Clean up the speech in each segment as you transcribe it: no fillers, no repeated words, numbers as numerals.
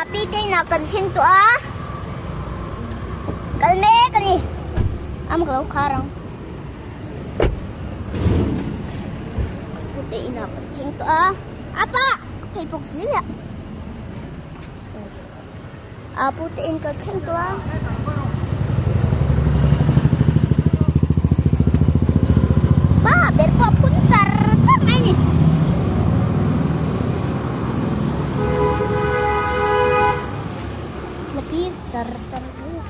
Api te inah kan thleng tawh a, kal mek a ni. Am ka lo khar ang. Apu te inah kan thleng tawh a, apa ka phei bawk zel a. Apu te in kan thleng tawh a. Pa ber pawh a phun char char mai a ni. Lapi char char mai a.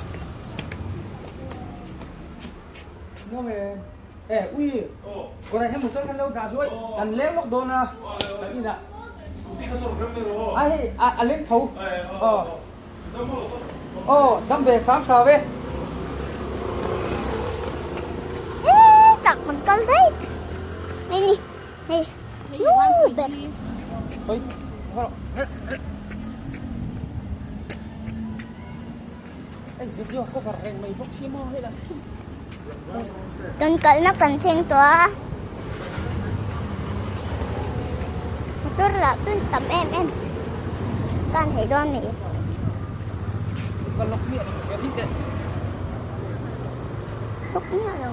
Tak kan kal daih mai ni hei nu ber. Kan kalna kan thleng tawh a, motor lah chu tam em em kan thei dawn a ni. Lawk miah lo.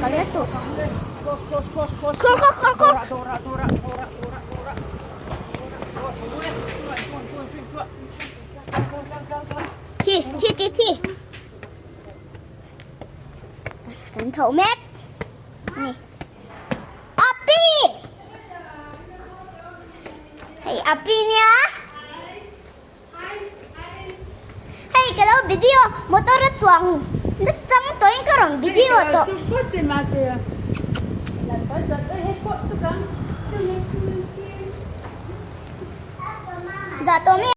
Kalna tawh. Kawr kawr kawr kawr. Thi thi thi thi. Kan tho mek. Ni. Api! Hei Api nia. Hei ka lo video motor a chuang na chang tawhin ka rawn video tawh. Dah tawh mi.